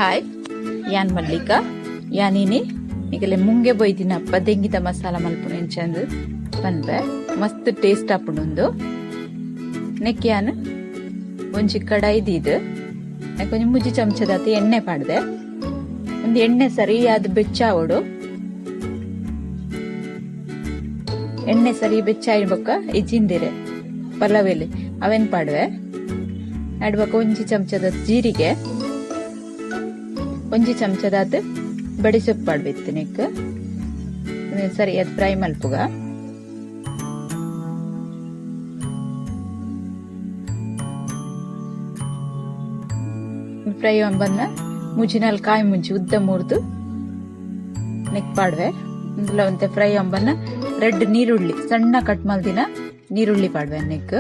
Hi ಯಾನ್ ಮಲ್ಲಿಕಾ ಯಾನಿನಿ ನಿಗಲೆ ಮುಂಗೆ ಬೊಯ್ದಿನ ಪದೆಂಗಿದ ಮಸಾಲ ಮಲ್ಪುನ ಎಂಚಂದು ಪನ್ಪೆ ಮಸ್ತ್ ಟೇಸ್ಟ್ ಆಪುಂಡು. ನೆಕ್ ಯಾನ್ ಒಂಜಿ ಕಡಾಯಿ ದೀದ್ ಒಂಜಿ ಮುಜ್ಜಿ ಚಮಚದಾತ ಎಣ್ಣೆ ಪಾಡ್ದೆ. ಒಂದು ಎಣ್ಣೆ ಸರಿಯಾದ ಬೆಚ್ಚಾವೊಡು. ಎಣ್ಣೆ ಸರಿ ಬೆಚ್ಚಾಯಿ ಬೊಕ್ಕ ಇಜ್ಜಿಂದಿರೆ ಪಲವೆಲೆ ಅವೇನ್ ಪಾಡುವೆ. ಅಡ್ಬಕ ಒಂಜಿ ಚಮಚದ ಜೀರಿಗೆ, ಒಂಜಿ ಚಮಚದಾತ ಬಡಿಸೊಪ್ಪು ಪಾಡ್ಬಿತ್ತು ನೆಕ್ ಸರಿ ಅದು ಫ್ರೈ ಮಲ್ಪುಗ. ಫ್ರೈ ಬಂದ ಮುಜಿನಲ್ಲಿ ಕಾಯಿ ಮುಂಚಿ ಉದ್ದ ಮುರಿದು ನೆಕ್ ಪಾಡುವೆ. ಒಂತೆ ಫ್ರೈ ಅಂಬನ್ನ ರೆಡ್ ನೀರುಳ್ಳಿ ಸಣ್ಣ ಕಟ್ ಮಲ್ದಿನ ನೀರುಳ್ಳಿ ಪಾಡುವೆ ನೆಕ್.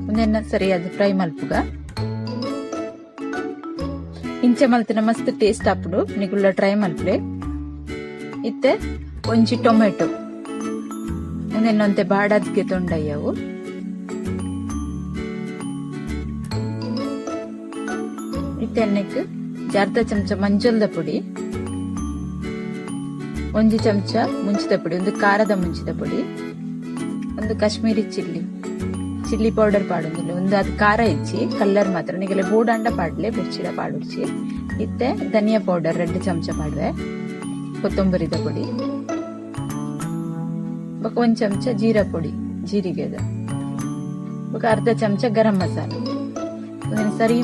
ಒಂದೆನ್ನ ಸರಿ ಅದು ಫ್ರೈ ಮಲ್ಪುಗ. ಇಂಚೆ ಮಲ್ತಿನ ಮಸ್ತ್ ಟೇಸ್ಟ್ ಆಪುಂಡು, ನಿಗುಲ್ಲ ಟ್ರೈ ಮಲ್ಪುಲೆ. ಇತ್ತೆ ಒಂಜಿ ಟೊಮೆಟೊ ಒಂದೆನ್ನೊಂತೆ ಬಾಡದ್ಗೆ ತೊಂಡಯ್ಯವು. ಇತ್ತೆ ಎಣ್ಣೆಕ್ ಅರ್ಧ ಚಮಚ ಮಂಜಲ್ದ ಪುಡಿ, ಒಂಜಿ ಚಮಚ ಮುಂಚಿದ ಪುಡಿ, ಒಂದು ಖಾರದ ಮುಂಚಿದ ಪುಡಿ, ಒಂದು ಕಾಶ್ಮೀರಿ ಚಿಲ್ಲಿ ಚಿಲ್ಲಿ ಪೌಡರ್ ಪಾಡೊಂದಿಲ್ಲ, ಒಂದು ಅದು ಖಾರ ಇಜ್ಜಿ ಕಲ್ಲರ್ ಮಾತ್ರ ನಿಗಲೆ ಬೋಡಾಂಡ ಪಾಡ್ಲೆ ಬುಡ್ಚಿಡ ಪಾಡುಡ್ಚಿ. ಇತ್ತೆ ಧನಿಯಾ ಪೌಡರ್ 2 ಚಮಚ ಪಾಡುವೆ, ಕೊತ್ತಂಬರಿದ ಪುಡಿ, ಬೊಕ 1 ಚಮಚ ಜೀರಾ ಪುಡಿ ಜೀರಿಗೆದ, ಬೊಕ ಅರ್ಧ ಚಮಚ ಗರಂ ಮಸಾಲ. ಸರಿ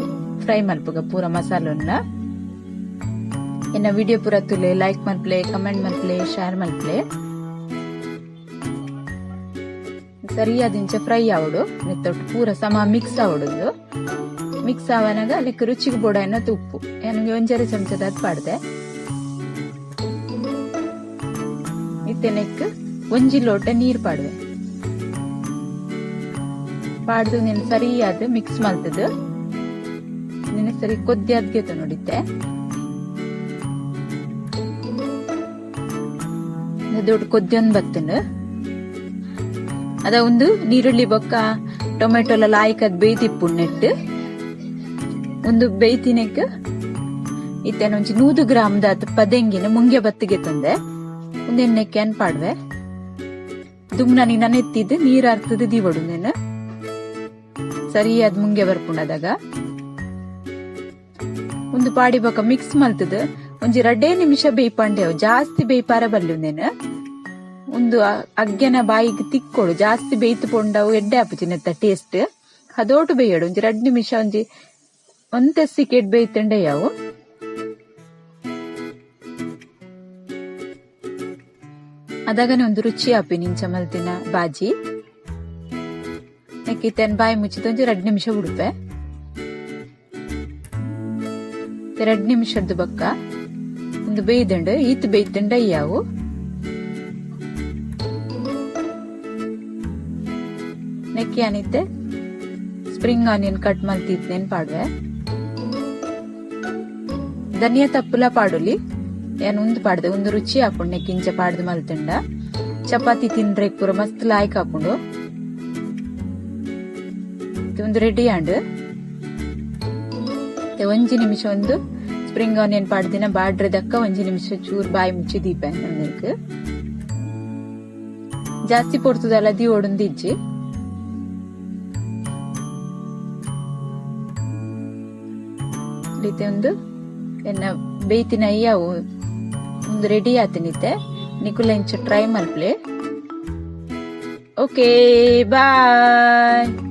ಫ್ರೈ ಮಲ್ಪುಗ ಪೂರ ಮಸಾಲನ್ನ. ಎನ್ನ ವಿಡಿಯೋ ಪೂರ ತುಲೆ ಲೈಕ್ ಮಲ್ಪಲೆ, ಕಮೆಂಟ್ ಮಲ್ಪಲೆ, ಶೇರ್ ಮಲ್ಪಲೆ. ಸರಿಯಾದ ಇಂಚ ಫ್ರೈ ಆವಡು ನೆತ್ತೊಟ್ಟು ಪೂರ ಸಮ ಮಿಕ್ಸ್ ಆವಡುದು. ಮಿಕ್ಸ್ ಆವನಾಗ ಅಲ್ಲಿಗೆ ರುಚಿಗೆ ಬೋಡ ಅನ್ನೋದು ಉಪ್ಪು ನನಗೆ 1.5 ಚಮಚದ ಪಾಡ್ದೆ. ಇತ್ತೆ ನೆಕ್ ಒಂಜಿ ಲೋಟ ನೀರ್ ಪಾಡುವೆ. ಪಾಡ್ದು ನೆನ್ ಸರಿಯಾದ ಮಿಕ್ಸ್ ಮಲ್ತದು ನೆನೆ ಸರಿ ಕೊದ್ದಿ ಅದ್ಗೆತ ನೋಡಿತ್ತೆ. ದೊಡ್ಡ ಕೊದ್ದಿ ಬತ್ತಂಡು ಅದ ಒಂದು ನೀರುಳ್ಳಿ ಬೊಕ್ಕ ಟೊಮೆಟೊ ಎಲ್ಲ ಲಾಯ್ಕದ್ ಬೇಯ್ತಿಪ್ಪು ನೆಟ್ಟು ಒಂದು ಬೇಯ್ತಿನೆಕ್ ಇತ್ತೇನ ಒಂಜಿ 100 ಗ್ರಾಮ್ ದಾತ್ ಪದೆಂಗಿನ ಮುಂಗೆ ಬತ್ತಿಗೆ ತಂದೆ ಒಂದು ಎಣ್ಣೆ can ಪಾಡುವೆ. ದುಮ್ನ ನೆತ್ತಿದ್ದು ನೀರ್ ಅರ್ತದ ದಿವಡು ನೆನ್ ಸರಿ ಅದ್ ಮುಂಗೆ ಬರ್ಪುಂಡದಾಗ ಒಂದು ಪಾಡಿ ಬೊಕ್ಕ ಮಿಕ್ಸ್ ಮಲ್ತದ ಒಂಜಿ 2 ನಿಮಿಷ ಬೇಯ್ಪಂಡೆವು, ಜಾಸ್ತಿ ಬೇಯ್ಪಾರ ಬಲ್ಲು ನೆನ್. ಒಂದು ಅಗ್ಗೆನ ಬಾಯಿಗೆ ತಿಕ್ಕೊಡು, ಜಾಸ್ತಿ ಬೇಯ್ತು ಪೊಂಡವು ಎಡ್ಡೆ ಆಪುಜಿ ನೆತ್ತ ಟೇಸ್ಟ್. ಅದೋಟು ಬೇಯಡು ಒಂಜಿ 2 ನಿಮಿಷ ಒಂಜಿ ಒಂತೆ ಸಿಕೆಟ್ ಬೇಯ್ತಂಡೆ ಯಾವು. ಅದಾಗನೆ ಒಂದು ರುಚಿ ಆಪಿ ನಿಂಚ ಮಲ್ತಿನ ಬಾಜಿ. ನೆಕ್ಕಿತ್ತೇನ್ ಬಾಯಿ ಮುಚ್ಚಿದ ಒಂಜಿ 2 ನಿಮಿಷ ಉಡುಪೆ. 2 ನಿಮಿಷದ್ದು ಬಕ್ಕ ಒಂದು ಬೇಯ್ದಂಡು ಈತ್ ಬೇಯ್ತಂಡ ಯಾವು. ನೆಕ್ಕಿ ಅನಿತ್ತೆ ಸ್ಪ್ರಿಂಗ್ ಆನಿಯನ್ ಕಟ್ ಮಲ್ತಿತ್ತೇನ್ ಪಾಡುವೆ. ಧನಿಯಾ ತಪ್ಪುಲ ಪಾಡುಲಿ ಏನ್ ಒಂದು ಪಾಡ್ದೆ ಒಂದು ರುಚಿ ಹಾಕೊಂಡು ನೆಕ್ಕಿಂಚ ಪಾಡ್ದು ಮಲ್ತಂಡ. ಚಪಾತಿ ತಿಂದ್ರೆ ಪೂರ ಮಸ್ತ್ ಲಾಯ್ಕ್ ಹಾಕೊಂಡು ಒಂದು ರೆಡಿ ಆಂಡ್. ಒಂಜಿ ನಿಮಿಷ ಒಂದು ಸ್ಪ್ರಿಂಗ್ ಆನಿಯನ್ ಪಾಡ್ದಿನ ಬಾಡ್ರೆ ದಕ್ಕ ಒಂಜಿ ನಿಮಿಷ ಚೂರ್ ಬಾಯಿ ಮುಚ್ಚಿ ದೀಪ ನೆಕ್. ಜಾಸ್ತಿ ಪೊರ್ತುದಲ್ಲ the ಓಡುಂದು ಇಜ್ಜಿ. ಒಂದು ಎನ್ನ ಬೇಯ್ತಿನ ಅಯ್ಯಾವು ಒಂದು ರೆಡಿ ಆತನಿತ್ತೆ. ನಿಕುಲ ಇಂಚ ಟ್ರೈ ಮಲ್ಪ್ಲೆ. Okay bye.